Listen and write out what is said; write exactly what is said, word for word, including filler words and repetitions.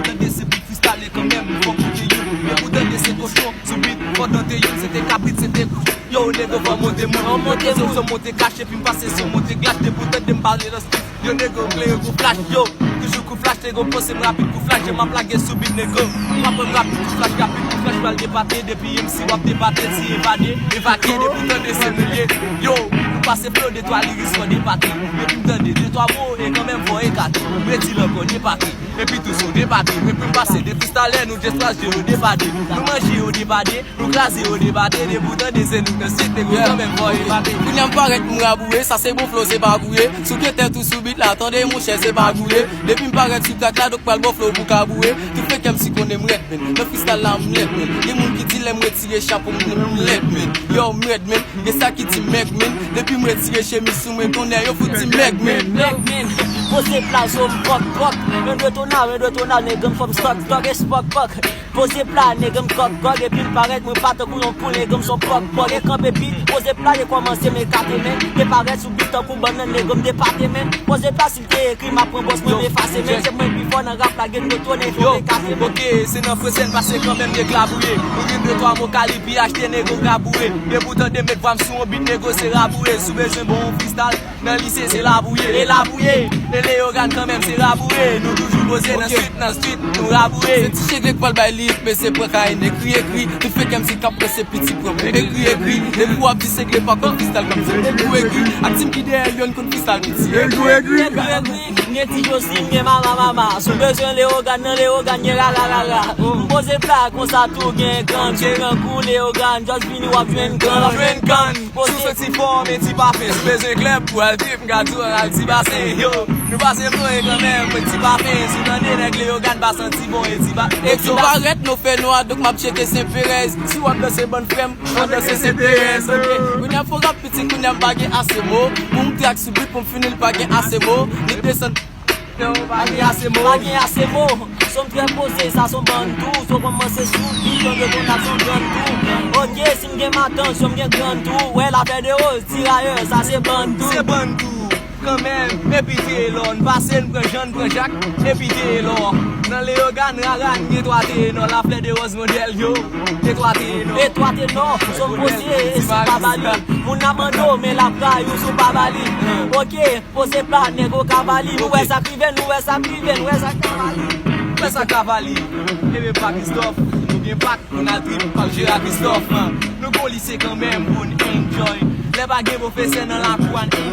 Tande se pou fristale kanmenm, fòk ou te youn. Men pou tande se kochon sou bit, fò tande youn, se te kabrit, se te yo, nego fò monte moun. Monte moun, monte kache, epi m pase sou monte glach, depi w tande m pale nan street. Yo nego klere kou flash, yo. Toujou kou flash, nego panse m rapid kou flash, jan m ap lage sou bit, nego. M ap pran rapid kou flash, rapid kou flash, pral depate, depi M C w ap depate, ti evade, evake, depi w tande se nou ye. Yo, nou pase flow, de twa liris fò depate. Depi m tande de twa mo, e kanmenm fò ekate. M redi l ankò, depate. Epi tou si w depate, epi m pase de freestyle, nou just kraze yo depate. Nou manje yo depate, nou kraze yo depate, depi w tande se nou k nan sit, nego kanmenm fò yo depate. Kounye a m parèt m raboure, sa se bon flow, se pa boure. Si w gen tèt ou sou bit la, tande monchè, se pa boure. Depi m parèt sou track la, donk pral bon flow pou kaboure. Tout frekè M C konnen m rèd, men nan freestyle la m lèd, men gen moun ki di lè m retire chapo m, m lèd, men yo m rèd, men gen sa ki di mèg, men depi m retire chemiz sou mwen, tonnè yo fout di mèg, men. Mèg, men. Poze pla zo m pòk, pòk. Yon de tona, yon de tona, nèg m fò m stòk, stòk, e spòk, pòk. Poze pla, nèg m kòk, kòk, epi m parèt, mwen pa tankou yon poul, nèg m son pòk, pòk. E kanpe bit, poze pla, e kòmanse m ekate, men. Te parèt sou bit tankou bannann, nèg m depate, men. Poze pla, si l te ekri, m ap pran bòs, mwen m efase, men. Se mwen pi fò nan rap la, gen de tona, fò m ekate, men. Yo, ok, se nan franse n pase kanmenm, nèg la bouye. Nou gen de twa mo kalib, P H T, nego raboure. Depi w tande met vwa m sou yon bit, nego se raboure. Si w bezwen bon yon freestyle, nan lise se labouye, e labouye. E Leyogàn kanmenm se raboure. Nou toujou poze nan street, nan street, nou raboure. Se ti Chegle k pral bay lit, mesye pran kay, ekri, ekri. Tout frekè M C k ap prese piti pran egri, egri. Depi w ap di Chegle pa konn freestyle kòm se egri, egri. Ak team ki dèyè l, yo n konn freestyle piti egri, egri. Egri, egri. Gen ti Josi, gen mama, mama. Si w bezwen Leyogàn, nan Leyogàn, gen rara, rara. M poze pla konsa tou, gen gran, gen gran kou Leyogàn. Just vini, w ap jwenn gran, w ap jwenn gran. Si w santi fò, men ti pafen. Si w bezwen klèb pou al trip, m ka di w al ti basen. Yo, nou pase ploye kanmenm, men ti pafen. Si w tande nèg Leyogàn pa santi bon, e ti pa. Donk si w parèt, nou fè nwa, donk m ap tcheke Sen Perez. Si w ap danse bann frè m, w ap danse Sen Perez, ok. Kounye a fò rap piti, kounye a m pa gen ase mo. Pou m trak sou bit, pou m fini, l pa gen ase mo. Li desann. Pa gen ase mo. Pa gen ase mo. Son trè poze, sa son bann tou. Son kòmanse sou bit, yon de tona son bann tou. Ok, si m gen matant, si m gen grann tou. Wè, Laflèdewòz, tirayè, sa se bann tou. Se bann tou. Kanmenm, epi Telò, n pase, n pran Jan, n pran Jak, epi Telò. Nan Leyogàn, rara, n gen twa tenò, Laflèdewòz modèl yo. Gen twa tenò. E twa tenò, son poze, e si pa ba li. Moun ap mande w, men l ap rayi w si w pa ba li. Ok. Poze pla, nego ka ba li. Nou wè sa k rive, nou wè sa k rive, nou wè sa k ka ba li. Wè sa k ka ba li. Ebe pa Christophe, nou gen pak, nou nan trip, pap jere ak Christophe. Nou gon lise kanmenm pou n enjoy. Lè pa gen pwofesè nan lakou a n enjoy.